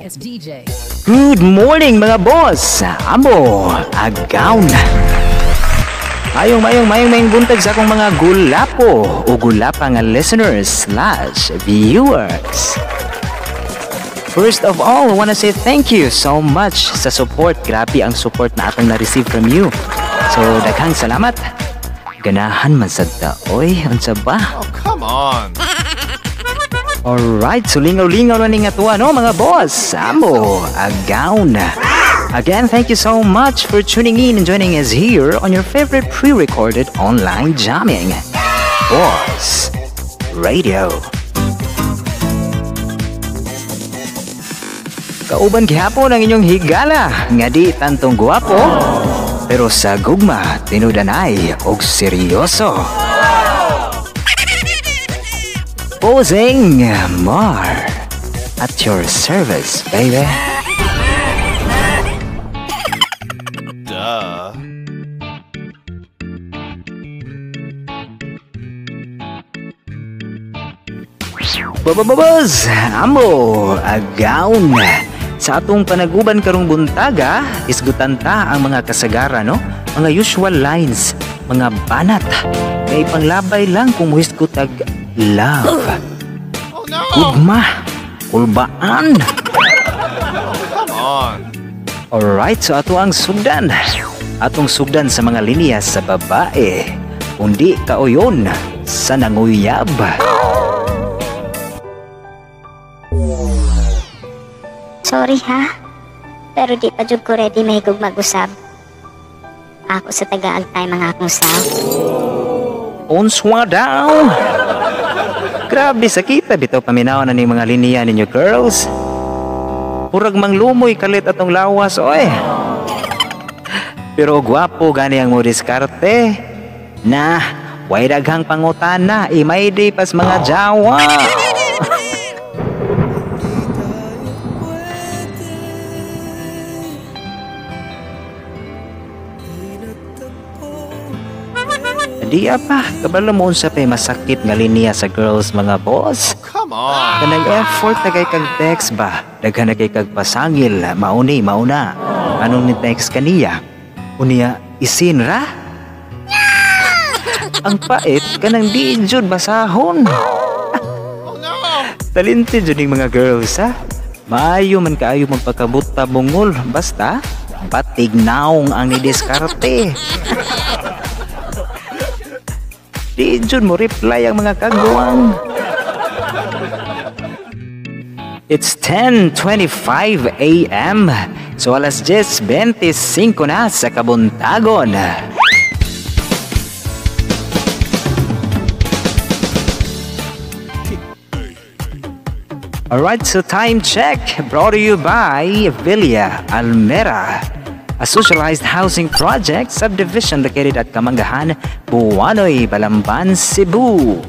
It's DJ. Good morning, mga boss! Amo, agaw na. Mayong mayong mayong mayong buntag sa akong mga gulapo o gulapa nga listeners/viewers. First of all, I wanna say thank you so much sa support. Grabe ang support na atong na-receive from you. So, daghang salamat. Ganahan man sad ta, oy, unsa ba? Oh, come on. Alright, so lingaw-lingaw na ni nga tuwa, no, mga boss? Amo, agaw na. Again, thank you so much for tuning in and joining us here on your favorite pre-recorded online jamming, Boss Radio. Kauban gihapon ang inyong higala, nga di tantong guwapo, pero sa gugma, tinudanay og seryoso. Posing Mar at your service, baby. Duh. Babababaz! Amo, agaw na. Sa atong panaguban karong buntaga, isgutan ta ang mga kasagara, no? Mga usual lines, mga banat. Kay panglabay lang kung muhisgot ag love. Oh no! Gugma, kulbaan. Come on. Alright, so ato ang sugdan. Atong sugdan sa mga linya sa babae. Kundi kauyon sa nanguyab. Sorry ha, pero di pa jud ko ready mahigog mag-usab. Ako sa tagaag tayo mga akong sab. Unswa daw. Grabe sakita bitaw paminaw na ni mga linya ninyo, girls. Murag manglumoy kalit atong lawas, oy. Pero gwapo gani ang mo diskarte. Na, way daghang pangutana, imay di pas mga jawa. Di pa, kabalo mo unsa pay masakit nga linya sa girls, mga boss. Come on. Kanang effort na kay kag text ba? Daghan na kay kag pasangil, mauni, mauna. Anong ni text kaniya? Unya, isin ra? Ang pait, kanang di jud basahon. Oh no! Talented jud ning mga girls, ha? Maayo man kaayo magpakabuta bungol, basta batig naong ang nidiskarte. Di jud mo reply ang mga kagwang. It's 10:25 a.m. So alas 10:25 na sa kabuntagon. Alright, so time check brought to you by Villa Almera, a socialized housing project subdivision located at Camanggahan, Buwanoy, Balamban, Cebu.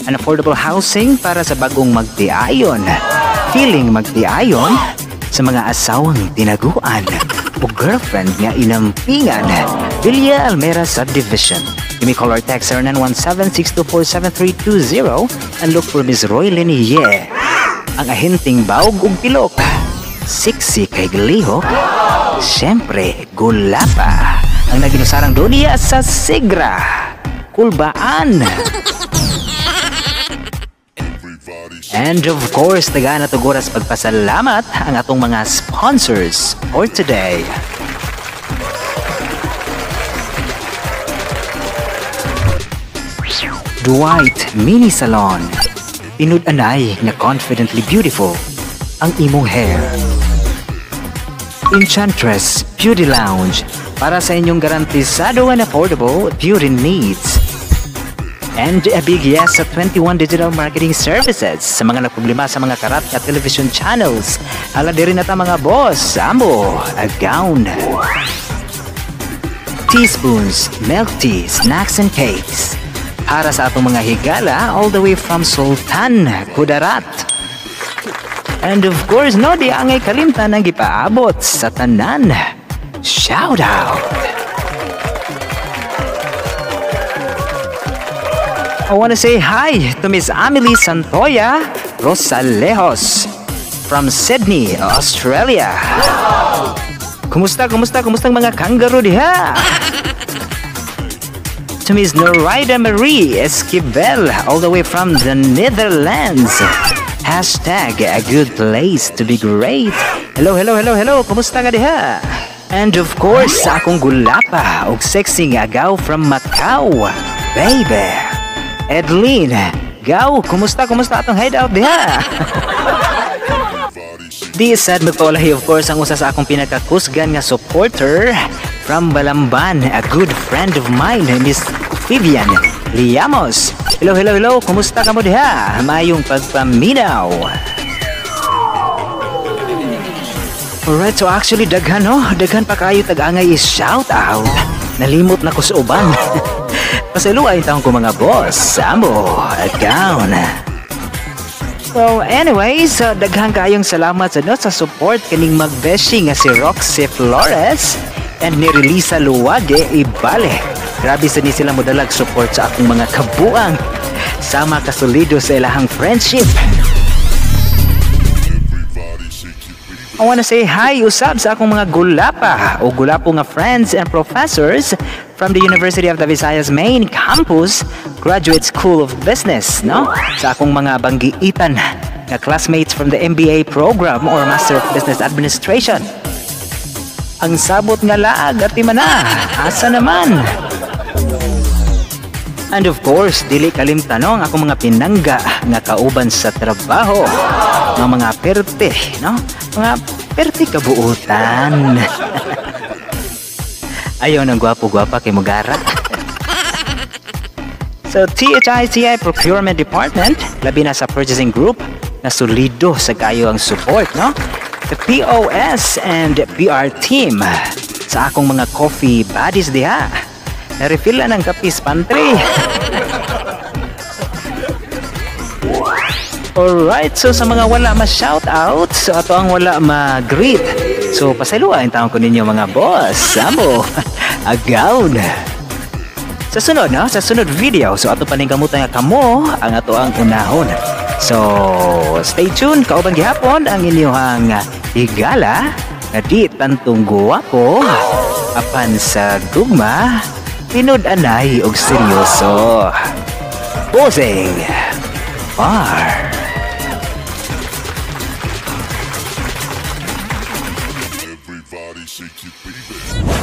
An affordable housing para sa bagong magtiayon, feeling magtiayon sa mga asawang tinaguan o girlfriend nga inampingan. Villa Almera Subdivision. You may call or text 0917-624-7320 and look for Miss Roylin Ye. Ang ahinting baog ug pilok, sexy kay glihok, siyempre gulapa. Ang naginusarang dunya sa Sigra, kulbaan. And of course, taga na tuguras pagpasalamat ang atong mga sponsors for today. Dwight Mini Salon. Tinud-anay na confidently beautiful ang imong hair. Enchantress Beauty Lounge para sa inyong garantisado and affordable beauty needs. And a big yes sa 21 Digital Marketing Services sa mga nagproblema sa mga karat at television channels. Hala diri na ta, mga boss. Amo, a gown. Teaspoons, milk tea, snacks and cakes. Para sa atong mga higala all the way from Sultan Kudarat. And of course, no, di angay kalimtan ang gipaabot sa tanan. Shout out! I wanna say hi to Miss Amelie Santoya Rosalejos. from Sydney, Australia. Kumusta, kumusta, kumusta ang mga kangaroo diha? To Miss Noraida Marie Esquivel, all the way from the Netherlands. #AGoodPlaceToBeGreat. Hello, hello, hello, hello. Kumusta ka diha? And of course, sa akong gulapa og sexy nga agaw from Macau, baby. Edlene, gaw, kumusta, kumusta atong hideout diha? Di sad magpaulahi, of course, ang usa sa akong pinakakusgan nga supporter from Balamban, a good friend of mine, Miss Vivian Liamos. Hello, hello, hello. Kumusta ka mo diha? Mayong pagpaminaw. Alright, so actually daghan, no? Daghan pa kayo tag-angay is shout out. Nalimot na ko sa uban. Pasayloa intawon ko, mga boss. Sambo, down. So anyways, daghang kayong salamat sa, no, sa support kaning magbeshi nga si Roxy Flores and ni Relisa Luwage Ibale. Grabe sa ni sila modalag support sa akong mga kabuang. Sama kasulido sa ilahang friendship. I wanna say hi usab sa akong mga gulapa o gulapo nga friends and professors from the University of the Visayas Main Campus Graduate School of Business, no? Sa akong mga banggiitan nga classmates from the MBA program or Master of Business Administration. Ang sabot nga laag at na, asa naman? And of course, dili kalimtan, no, ang akong mga pinangga nga kauban sa trabaho. Nga mga perte, no? Mga perte kabuutan. Ayaw ng gwapo-gwapa kay Mugara. So, THICI Procurement Department, labi na sa Purchasing Group, na solido sa kayo ang support, no? The POS and PR team sa akong mga coffee buddies diha. Na-refill na ng kapis pantry. Alright, so sa mga wala ma-shout out, so ato ang wala ma-greet. So pasayloa intawon ko ninyo, mga boss. Sambo, agaw. Sa sunod, no? Sa sunod video, so ato paningkamutan nga kamo ang ato ang unahon. So, stay tuned, kauban gihapon ang inyong higala nga di tantong guwapo apan sa gugma tinud-anay og seryoso. Bossing Bar. Everybody shake it, baby.